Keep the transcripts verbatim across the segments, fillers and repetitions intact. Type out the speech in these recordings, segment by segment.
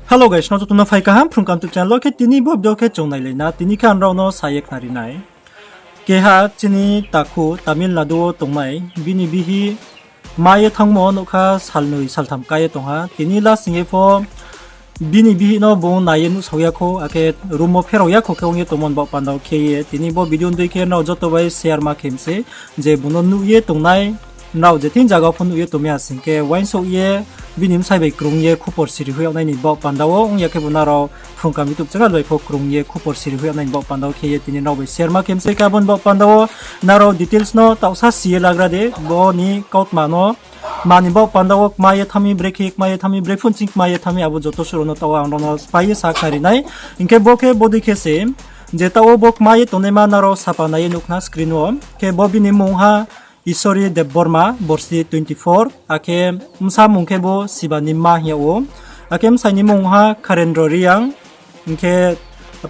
Hello guys, no joto no phai kaham Phrung Kaham YouTube channel wo. Khe tini bo video khe chung nailai na, tini khe ang nrao no sa ye khnari nai. Keha chini takhu Tamil Nadu wo tongnai, bini bihih ma ye thanngmo nouhkha salnoi saltham ká ye tong ha. Tini last hing ye pho bini bihih no bung nai ye nuhsao ya khou, akhe room wo pherao ya khou khe ong ye tongmo ni baoh panda wo khe ye tini bo video ni dei khe nrao joto bai share ma khe mi sei, je bung no nuh ye tongnai, nrao je thing zaga pho nuh ye tong mi ha sing khe uaingsouh ye bini bsai bai krung ye khupor siri hoih yag nai ni baoh panda wo, ong ya khebu nrao Phrung Kaham YouTube channel bai pho krung ye khupor siri hoih yag nai ni baoh panda wo khe ye tini nrao bai share ma khe mi sei. Khe abo ni baoh panda wo nrao details no taohsa si ye lagra di, bo ni kautma no, ma ni baoh panda wo kma ye thanng mi, brekhe kma ye thanng mi, bre phun ching kma ye thanng mi, abo joto suh rao no taoh ang nrao no pai ye sa khnari nai. Hing khe bo khe bodei khe se, je taoh wo bo kma ye tongnaima nrao sapa nai ye nuh khna screen wo. Khe bo bini mmung ha Isori Debbarma, borsi twenty four, akhe bsa mmung khe bo Sibani ma hing yag ou. Akhe bsai ni mmung ha Kharendra Reang, hing khe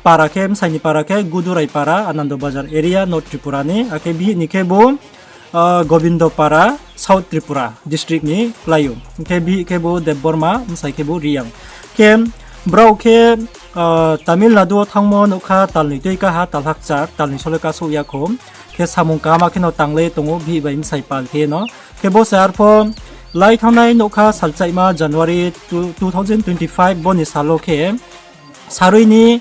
para khe, bsai ni para khe Gudurai para, Anando Bazar area, North Tripura ni. Akhe bihih ni khe bo, ah, Gobindo para, South Tripura district ni klái ou. Hing khe bihih khe bo Debbarma, bsai khe bo Reang. Khe brao khe, ah, Tamil Nadu wo thanngmo nouhkha talnoi tui ká ha, tal hakchar, talnoi sole kasouh ya khou. Khe samung kaham khe no tanglai ye tong ou, bihih bai bsai pal khe no. Khe bo se arpho lai thanngnai nouhkha salchaihma January two, two thousand twenty five, bo ni sal wo khe sarui ni,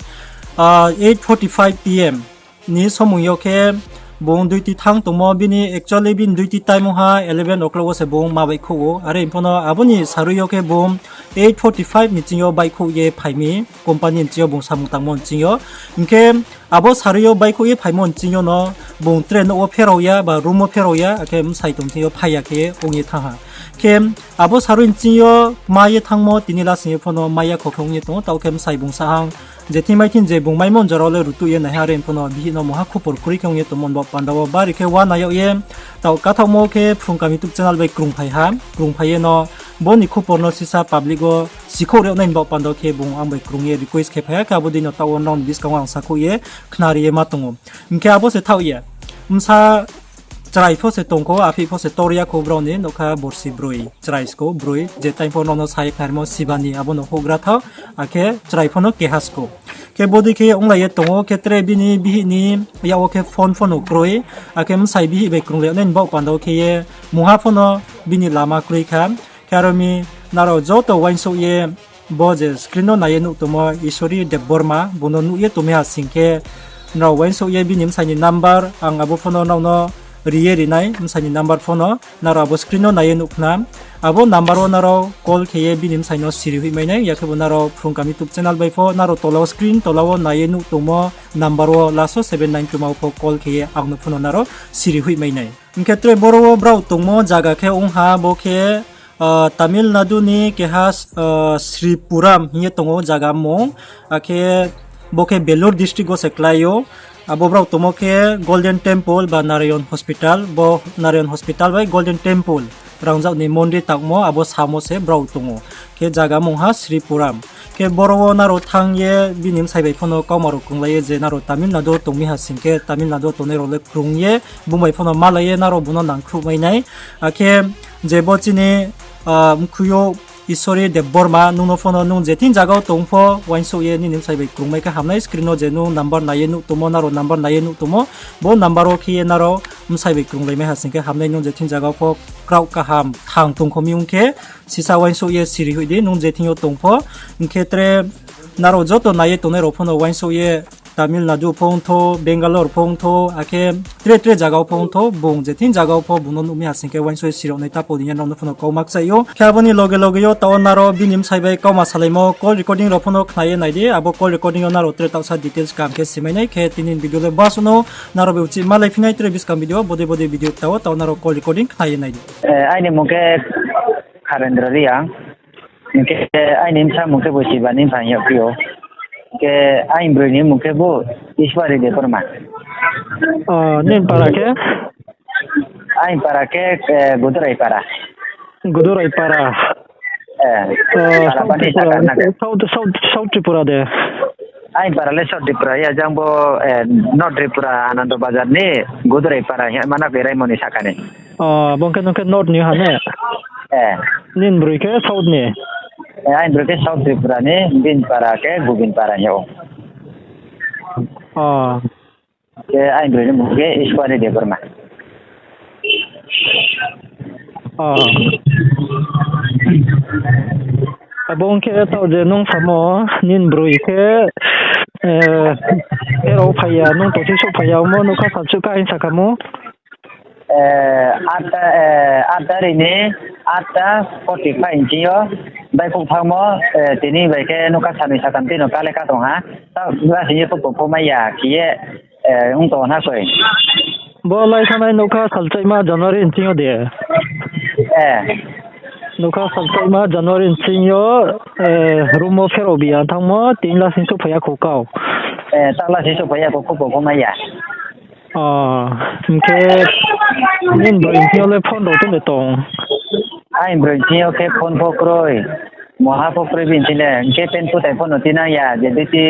ah, eight forty five P M ni somoi yo khe bung duty thanng tongmo, bini actually bini duty time ong ha eleven o'clock wo se bung ma baihkhouh ou. Are pho no abo ni sarui yo khe bung eight forty five ni ching yo baihkhouh ye phai mi, company ni ching yo bung samung tangmo ni ching yo. Hing khe abo sarui yo baihkhouh ye phaimo ni ching yo no bung tre nouh wo pherao ya ba room wo pherao ya, akhe bsai tong thing yo phai ya khe ong ye thanng ha. Khe abo sarui ni ching yo ma ye thanngmo tini last hing ye pho no mai ya khou khe ong ye tong ou, taoh khe bsai bung sa hang, je thing mai thing je bung maimo ni jora wo le rutuh ye nai ha, are pho no bihih no mungha khupor kroi khe ong ye tongmo ni baoh panda wo bari khe uana yag ye, taoh kathaohmo khe Phrung Kaham YouTube channel bai krungphai ha, krungphai ye no bo ni khupor no sisa public wo sikhouh ri yag nai ni baoh panda wo khe bung ang bai krung ye request khe phai ha, khe abo dei no taoh wo nrao ni buskang wo ang sakhouh ye khnari ye ma tong ou. Hing khe abo se thaoh ye, bsa chrai pho se tong khou, aphih pho se tor ya khou brao ni, nouhkha borsi broi, chrai skou broi, je time pho nrao no sa ye khnarimo Sibani, abo no houhgra thaoh, akhe chrai pho no keha skou. Khe bodei khe onglai ye tong ou, khe tre bini bihih ni yak wo khe phone pho no kroi, akhe bsai bihih bai krunglai yag nai ni baoh panda wo khe ye mungha pho no bini lama kroi kha. Khe aro mi nrao joto uaingsouh ye bo je screen no nai ye nuh tongmo Isori Debbarma, bung no nuh ye tong mi ha sing khe, nrao uaingsouh ye bini bsai ni number, ang abo pho no nrao no ri ye ri nai, bsai ni number pho no, nrao abo screen no nai ye nuh khna. Abo number wo nrao call khe ye bini bsai no siri hoih mai nai, ya khebu nrao Phrung Kaham YouTube channel bai pho, nrao tola wo screen tola wo nai ye nuh tongmo number wo last wo seven nine two ma wo pho call khe ye ang no pho no nrao siri hoih mai nai. Hing khe tre boro wo brao tongmo zaga khe ong ha bo khe, ah, Tamil Nadu ni keha, ah, Sripuram hing ye tong ou zaga mmung. Akhe bo khe Vellore district wo se klái ou. Abo brao tongmo khe Golden Temple ba Narayan Hospital, bo Narayan Hospital bai Golden Temple, rangzag ni mondir tangmo, abo samo se brao tong ou. Khe zaga mmung ha Sripuram. Khe boro wo nrao thanng ye bini bsai bai pho no kauma rao krunglai ye je nrao Tamil Nadu wo tong mi ha sing khe, Tamil Nadu wo tongnai rao le krung ye, bung bai pho no malai ye nrao bung no nangkhruh mai nai. Akhe je bo chini, ah, mkhui yo Isori Debbarma, nung no pho no nung je thing zaga wo tong pho, uaingsouh ye nini bsai bai krung mai khe ham nai, screen no je nung number nai ye nuh tongmo, nrao number nai ye nuh tongmo, bo number wo khe ye nrao bsai bai krunglai mai ha sing khe ham nai, nung je thing zaga wo pho kraoh kaham thang tong kho mi ong khe, sisa uaingsouh ye siri hoih di, nung je thing yo tong pho, hing khe tre nrao joto nai ye tongnai rao pho no uaingsouh ye Tamil Nadu pho ong thou, Bangalore pho ong thou, akhe tre tre zaga wo pho ong thou, bung je thing zaga wo pho bung no nuh mi ha sing khe uaingsouh ye siri yag nai, taoh pho di hing ye nrao no pho no kauma kchaih ou. Khe abo ni loge loge yo taoh wo nrao bini bsai bai kauma salaimo call recording rao pho no khna ye nai di, abo call recording yo nrao tre taohsa details kaham khe si mai nai. Khe tini video le basuh no, nrao bai uchih malai phi nai tre buskang video, bodei bodei video taoh wo, taoh wo nrao call recording khna ye nai di. Eh, aini mmung khe Kharendra Reang. Hing khe aini bsa mmung khe bo Sibani bsa hing yag phi ou. Khe aini broi ni mmung khe bo Iswari Debbarma. O, nini para khe? Aini para khe, eh, Gudurai para. Gudurai para. Eh, South Tripura de. Aini para le South Tripura ya, jang bo, eh, North Tripura Anando Bazar ni Gudurai para hing ye ma no Beraimoni sahka ni. O, bo khe nung khe North ni ha ne? Eh. Nini broi khe South ni? Aini broi khe South Tripura ni, bini para khe Gobin Para hing ou. Khe aini broi ni mung khe Iswari Debbarma. Abo ong khe taoh je nung samo, nini broi khe, pherao phai ya, nung tongsi souhphai ya, omo nougkha salsuh kha hing sa kha mo? Atta, atta ri ni, atta forty five ni sing yo baihkhouh thanngmo, tini bai khe nougkha sanoi satham tini no kale ka tong ha. Taoh lasing ye pho pho mai ya khe ye, ong tong ha koi. Bo lai thanngnai nougkha salchaihma January ni sing yo de? Nougkha salchaihma January ni sing yo, room wo pherao bi ya thanngmo, tini lasing souhphai ya khou kau. Taoh lasing souhphai ya khou, khouh pho pho mai ya. Hing khe nini broi ni sing yo le phone rao tong de tong? Aini broi ni sing yo khe phone pho kroi. Moha pho kroi bini sing le, hing khe pen kutai pho no tinang ya, je duty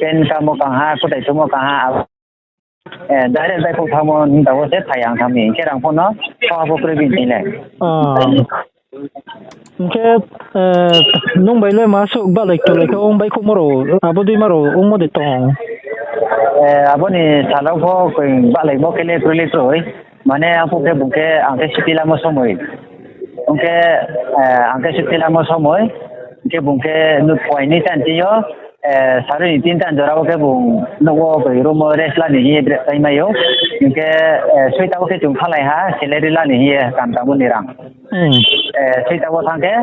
pen kamo kang ha, kutai thumo kang ha, direct baihkhouh thanngmo hing ta wo se phai ang thanng mi, hing khe rang pho no, moha pho kroi bini sing le. Hing khe, nung bai le ma suh bahlai ktulai khe ong baihkhouhmo rao, abo dei ma rao ongmo de tong? Abo ni sal rao pho koi bahlaimo khe le kroi le kroi. Mane arphuh khe bung khe ang khe suti lamo somoi. Ong khe, ang khe suti lamo somoi. Hing khe bung khe nuh phai ni tan sing yo, saroi ni tin tan jora wo khe bung nouh wo koi room wo rest la ni hing ye bre tai mai ou. Hing khe, soita wo khe chung thannglai ha, salary la ni hing ye kam tangmo ni rang. Soita wo thanng khe,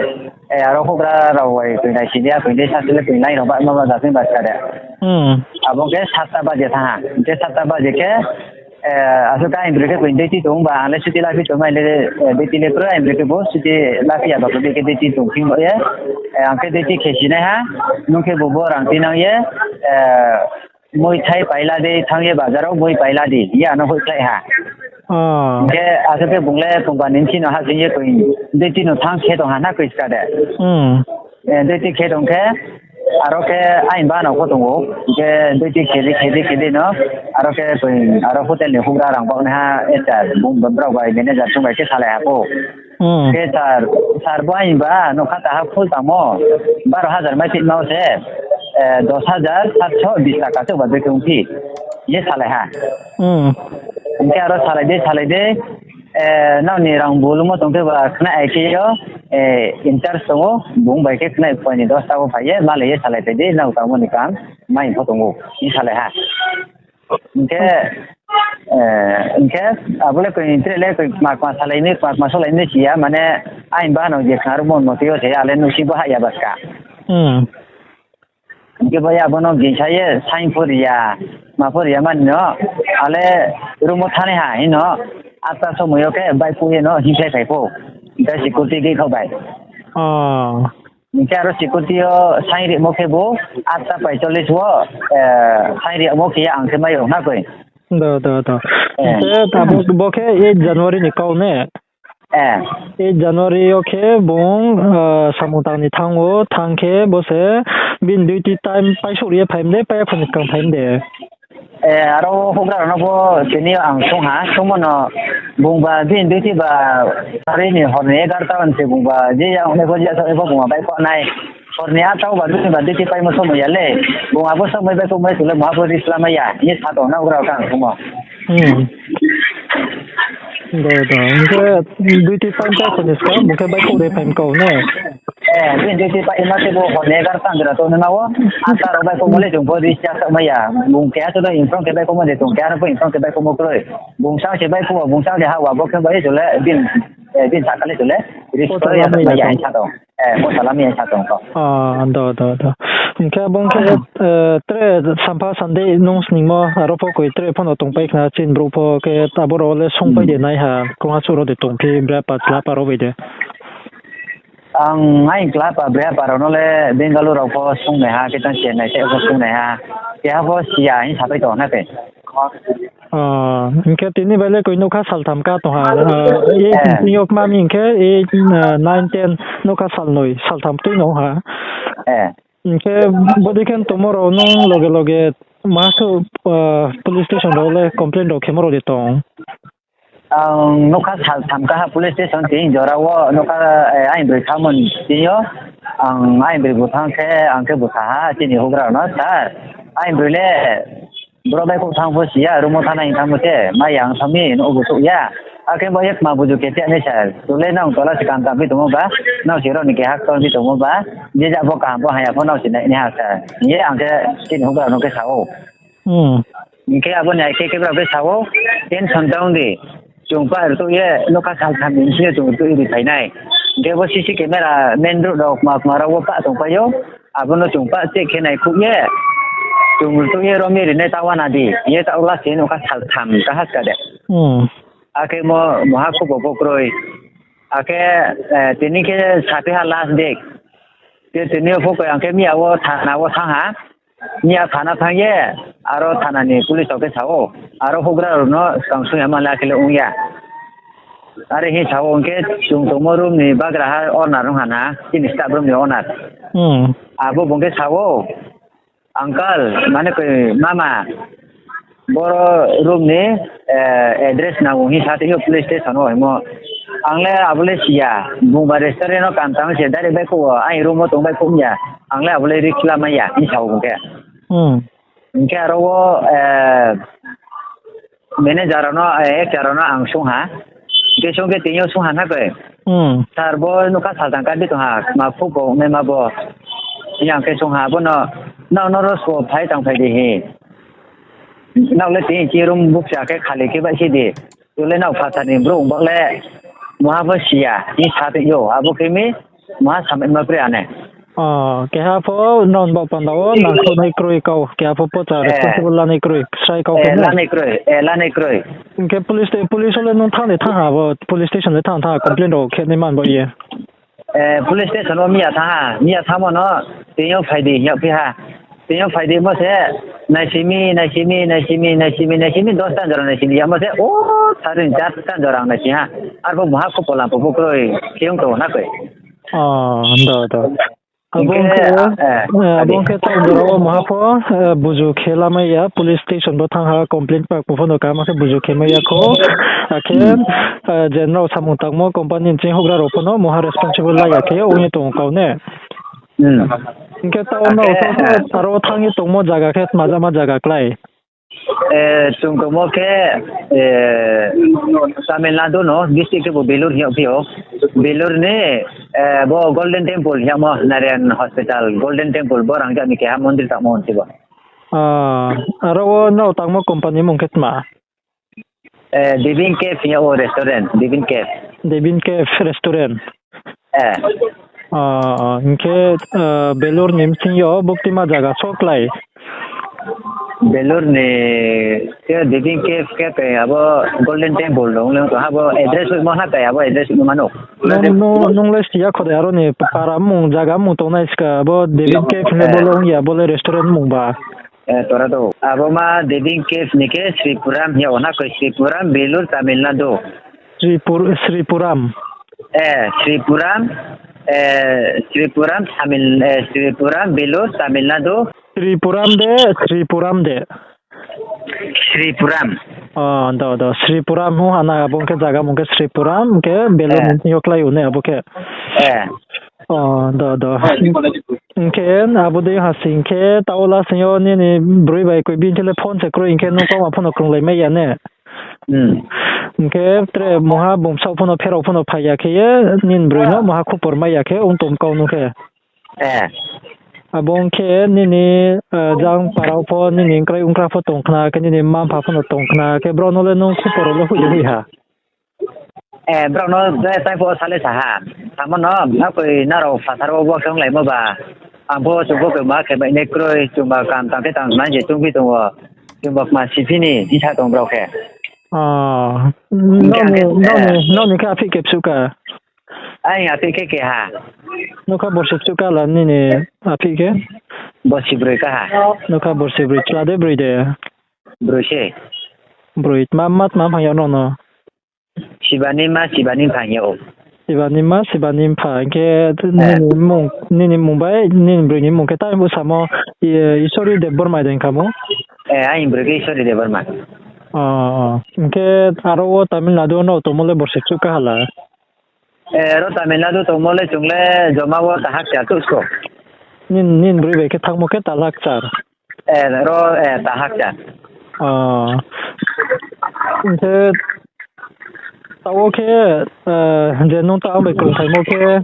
aro houhgra rao bai koi nai si di ya, koi dei sa sile koi nai rao ba ma ba ja thing ba ska de. Abo khe satta baje thanng ha. Hing khe satta baje khe, asuh khe aini broi khe koi duty tong ba, ang le suti laphi tongmai le, duty le kroi, aini broi khe bo suti laphi ya ba koi dei khe duty tong thing ba ye. Ang khe duty khe si nai ha, nung khe bo bo rang tinang ye, moi thai paila di, thanng ye bazar wo moi paila di, ye ano hoihkhlai ha. Hing khe asuh khe bung le company ni sing no hahsoing ye koi duty no thanng khe tong ha na koi ska de. Duty khe tong khe, aro khe aini ba no pho tong ou. Hing khe duty khe di, khe di, khe di no, aro khe koi, aro hotel ni houhgra rang baoh naiha, HR, bung brao bai manager song bai khe salai ha pho. Khe sir, sir bo aini ba nougkha taha full tangmo, baro hajar mai tongma wo se, dos hajar satso bis taka se ba dei khe ongphi, ye salai ha. Hing khe aro salai dei, salai dei, nrao ni rang bulumo tong khe ba khnai ai khe yo, in charge tong ou, bung bai khe khnai phai ni dosta wo phai ye, malai ye salai phai di, nrao tangmo ni kam, mai pho tong ou, hing salai ha. Hing khe, hing khe, abo le koi tre le koi kma kma salai mi, kma kma solai mi si ya, mane, aini ba no je khna ruhmo motoi yo se, ale nuhsing bo hah ya ba ska. Hing khe bai abo no gingsa ye, saing pho ri ya, ma pho ri ya mani no, ale room wo thanngnai ha hing no, atta somoi yo khe baihkhouh ye no hingkhlai phai pho, hing khe security gate khaoh bai. Hing khe aro security yo saing rimo khe bo, atta paicholish wo, saing rimo khe ye ang khe mai ou na koi. Hing khe bo khe eight January ni kau ne? Eight January yo khe bung, samung tang ni thanng wo, thanng khe bo se bini duty time paisouh ri ye phai mi de, pai ya kho ni skang phai mi de? Aro houhgra rao no pho tini ang sung ha, sungmo no bung ba bini duty ba sari ni hor ni egarota se bung ba je ya ongnai pho, je ya ongnai pho bung ba baihkhouh nai. Hor ni atta wo ba duty ba duty paimo somoi ya le. Bung abo somoi baihkhouh mai chung le maha pho risk lamai ya hing ye sa tong na houhgra rao khe ang sungmo. Hing khe duty time paikho ni skang bung khe baihkhouh ri phai mi kau ne? Bini duty paima khe bo hor ni egarota jora tongnaima wo. Atta rao baihkhouhmo le chung pho risk ya tongmai ya. Bung keha to infront khe baihkhouhmo de, chung keha no pho infront khe baihkhouhmo kroi. Bung sang se baihkhouh wo, bung sang de ha wa bo khe bai chung le bini, bini sahka le chung le risk kroi ya tongmai ya hing sa tong. Hing khe abo ong khe, tre sampha Sunday nung sningmo aro pho koi tre pho no tongpai khna chini brouh pho khe abo rao le sungpai de naiha krungha suh rao de tongphi bre pa chla pa rao bai de? Ang aini chla pa bre pa rao no le Bengaluru rao pho sungnaiha, khe tang Chennai tei pho sungnaiha, keha pho si ya hing sapai tong na khe. Hing khe tini bai le koi nougkha saltham ka tong ha, eight ni sing yo kma mi hing khe eight, nine, ten, nougkha salnoi saltham tui no ha. Hing khe bodei khe tongmo rao nung loge loge ma suh, police station rao le complain rao khemo rao de tong? Ang nokha sal tham kaha police station tini jora wo nokha, aini broi thanngmo ni tini yo. Ang aini broi bu thanng khe, ang khe bu sa ha chini houhgra rao no, sir, aini broi le brouh baihkhouh thanng pho si ya, room wo thanng nai thanngmo se, mai ya ang thanng mi, nouh bu souh ya. Akhe bo ye kma buju khe cheh nai sir, chung le nang tola se kam tang phi tongmo ba, nrao se rao ni keha ktor phi tongmo ba, je ja pho kaham pho haya pho nrao se nai nai ha sir. Hing ye ang khe chini houhgra rao no khe sa ou. Hing khe abo ni ai khe khe brao khe sa ou, tension tang di. Chung pah rtuh ye nokha sal tham ni bsing yo chung rtuh ye ri phai nai. Hing khe bo C C camera, main road rao kma kma rao wo pah tongpai ou. Abo no chung pah check khe naikhouh ye, chung rtuh ye rom ye ri nai ta uana di. Hing ye taoh last ye nokha sal tham kaha ska de. Akhe mo, maha khupo pho kroi. Akhe, tini khe saphi ha last date. Khe tini yo pho koi ang khe miya wo thana wo thanng ha. Miya thana thanng ye, aro thana ni police rao khe sa ou, aro houhgra rao no skang sung ya ma le akhe le ong ya. Are hing sa ou, hing khe chung tongmo room ni bagraha owner ong ha na, chini staff room ni owner. Abo bung khe sa ou, uncle, mane koi mama, boro room ni address nang ou hing sa tei yo police station wo hingmo. Ang le abo le si ya, bungba restaurant no kam tang se direct baihkhouh wo, aini room wo tong baihkhouh ya. Ang le abo le risk lamai ya hing sa ou bung khe. Hing khe aro wo manager rao no, H R rao no ang sung ha. Hing khe sung khe tini yo sung ha na koi, sir, bo nokha sal tham ka di tong ha, kma phuh bo ongnaima bo. Hing ang khe sung ha bo no, nrao no ro sbo phai tang phai di hing. Nrao le tini chi room bukcha khe khali khe baih si di. Chung le nrao phasa ni brouh ong ba le, maha pho si ya hing sa tei yo, abo khe mi, maha samai ma pre ane. Keha pho nrao ni baoh panda wo nangkhruhnai kroi kau, keha pho pocha responsible lanai kroi, srai kau khe ne? Lanai kroi, lanai kroi. Hing khe police, police wo le nung thanng de thanng ha, abo police station le thanng thanng ha, complaint rao khe nai man bo ye. Police station wo miya thanng ha, miya thanngmo no, tini yo phai di hing yagphi ha. Tini yo phai di mo se, naisi mi, naisi mi, naisi mi, naisi mi, naisi mi, dos ta jora naisi mi yamo se, o, sari ni char ta jora ang naisi ha. Arphuh maha khupo lampo pho kroi, khe ong tong na koi. Abo ong khe, abo ong khe taoh jora wo maha pho buzu khe lamai ya, police station bo thanng ha, complaint pak pho no kama khe buzu khe mai ya kho. Akhe je nrao samung tangmo company ni ching houhgra rao pho no maha responsible la ya khe ong ye tong kau ne. Hing khe taoh nrao aro thanng ye tongmo zaga khe tma jama zaga klái? Chung tongmo khe Tamil Nadu no, district khe bo Vellore hing yagphi ou. Vellore ni bo Golden Temple hing yagmo, Narayan Hospital, Golden Temple, bo rangzag ni keha mondir tangmo hing se bo. Aro wo nrao tangmo company mung khe tma? Devin Cafe hing yag wo restaurant, Devin Cafe. Devin Cafe restaurant. Hing khe Vellore ni bsing yo buktima zaga so klái? Vellore ni khe Devin Cafe khe tei abo Golden Temple dong le tong ha, bo address hoihmo ha tei abo address hoihmo mano. Nung le si ya kho de aro ni para mung zaga mung tongnai ska, abo Devin Cafe hing le bo le ong ya, bo le restaurant mung ba. Tora do. Abo ma Devin Cafe ni khe Sripuram hing yag wo na koi, Sripuram, Vellore, Tamil Nadu. Sripuram. Sripuram, Sripuram, Tamil, Sripuram, Vellore, Tamil Nadu. Sripuram de, Sripuram de. Sripuram. Do, do, Sripuram ong ha na, abo ong khe zaga mung khe Sripuram, ong khe Vellore ni yo klái ou ne abo khe. Do, do. Hing khe abo dei ha sing khe taoh la sing yo nini broi bai koi bini khe le phone se kroi, hing khe nung kauma phone no krunglai mai ya ne? Hing khe tre mungha bung bsaoh phone no pherao phone no phai ya khe ye, nini broi no maha khupor mai ya khe ong tong kau nung khe. Abo ong khe nini jang para wo pho nini nkrai ongkra pho tong khna khe, nini mma mpha pho no tong khna khe, brao no le nung khupor rao le hoih de hoih ha? Brao no le tai pho sa le sa ha. Samo no, akoi nrao phasar wo bo khe onglaimo ba. Ang pho chung pho khe ma khe bai nai kroi, chungba kam tang khe tang nai se chungphi tong wo. Chungba kma siphi ni hing sa tong brao khe. Nrao ni khe aphih khe bsuh ka? Aini aphih khe keha. Nokha borsi bsuh ka la nini aphih khe? Borsi broi ka ha. Nokha borsi broi, chla de broi de? Broi se. Broi, tma mma tma mpha hing yag nrao no? Siba ni mma, siba ni mpha hing yag ou. Siba ni mma, siba ni mpha, hing khe nini mmung bai nini broi ni mmung khe tai bo samo, Isori Debbarma de hing kha mo? Aini broi khe Isori Debbarma. Hing khe aro wo Tamil Nadu no tongmo le borsi chuh kaha la? Aro Tamil Nadu tongmo le chung le joma wo ta hakcha chuh sko. Nini broi bai khe thanngmo khe ta hakcha? Ro, ta hakcha. Hing khe taoh wo khe, je nung taoh ang bai krungphaimo khe,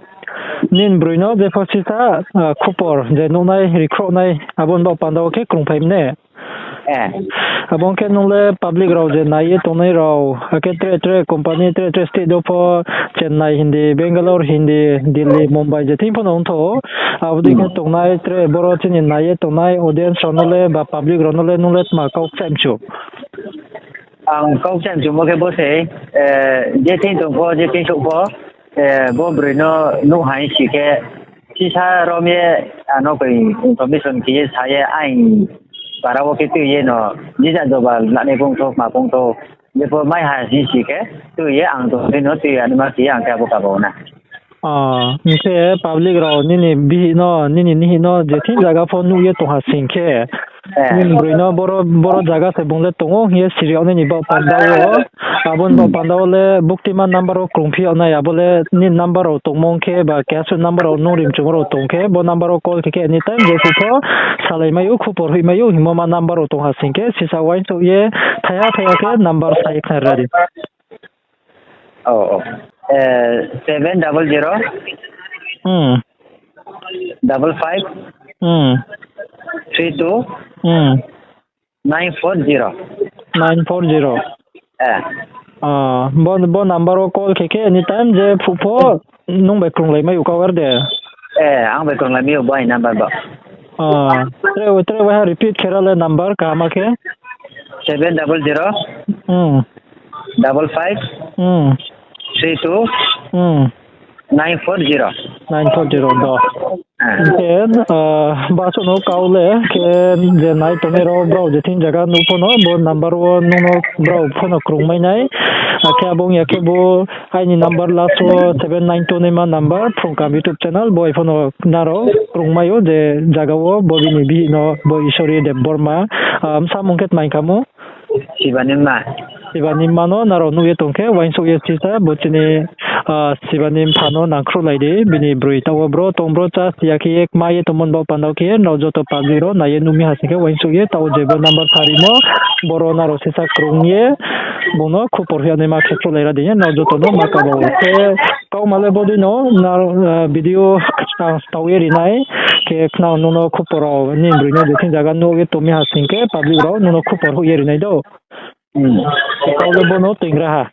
nini broi no jepho sisa khupor je nuhnai, rikhrouhnai, abo ni baoh panda wo khe krungphai mne. Abo ong khe nung le public rao je nai ye tongnai rao, akhe tre tre company, tre tre state wo pho, Chennai hing di, Bangalore hing di, Delhi, Mumbai, je thing pho no ongthou, abo dei khe tongnai tre boro chini nai ye tongnai audience rao no le ba public rao no le nung le tma kau kchaih mchu? Ang kau kchaih mchumo khe bo se, je thing tong pho, je thing souh pho, bo broi no nuh hai si khe, sisa rom ye, ano koi information khe ye sa ye aini para wo khe tui ye no, jija joba lanai pongthou, kma pongthou, jepho mai ha si si khe, tui ye ang tongphai no tui ye anima khe ye ang khe abo kaba wo na. Hing khe public rao nini bihih no, nini nihih no je thing zaga pho nuh ye tong ha sing khe, nini broi no boro, boro zaga se bung le tong ou hing ye siri yag nai ni baoh panda wo, abo ni baoh panda wo le buktima number wo krungphi yag nai, abo le nini number rao tongmo ong khe ba keha suh number rao nung rimchumo rao tong khe, bo number wo call khe khe anytime jepho pho salai mai ou, khupor hoih mai ou hingmo ma number rao tong ha sing khe, sisa uaingsouh ye thaiha thaiha khe number sa ye khna ra di. Seven double zero, double five, three two, nine four zero. Nine four zero. Bo number wo call khe khe anytime jepho pho nung bai krunglai mai ou kau ar de. Ang bai krunglai mai ou bo aini number bo. Tre, tre waiha repeat khe ra le number kaham khe. Seven double zero, double five, three two, nine four zero. Nine four zero do. Hing khe, basuh no kau le khe je nai tongnai rao brao je thing zaga nuh pho no bo number wo nung no brao pho no krungmai nai. Akhe abo ong ya khe bo aini number last wo seven nine two naima number, Phrung Kaham YouTube channel, bo bai pho no nrao krungmai ou je zaga wo bo bini bihih no bo Ishori Debbarma, bsa mung khe tma hing kha mo? Sibanima. Sibanima no nrao nuh ye tong khe uaingsouh ye sisa bo chini Sibani mpha no nangkhruhlai di, bini broi taoh wo bro tong bro chá si ya khe ye kma ye tongmo ni baoh panda wo khe ye nrao joto public rao nai ye nuh mi ha sing khe uaingsouh ye taoh wo je bo number sa rimo, boro nrao sisa krung ye bung no khupor hoih ya naima khe khruhlai ra di ye nrao joto no ma kaba wo khe kauma le bodei no video ang stao ye ri nai khe khna nung no khupor rao nini broi no je thing zaga nuh ye tong mi ha sing khe public rao nung no khupor hoih ye ri nai do. Kau le bo no toingra ha.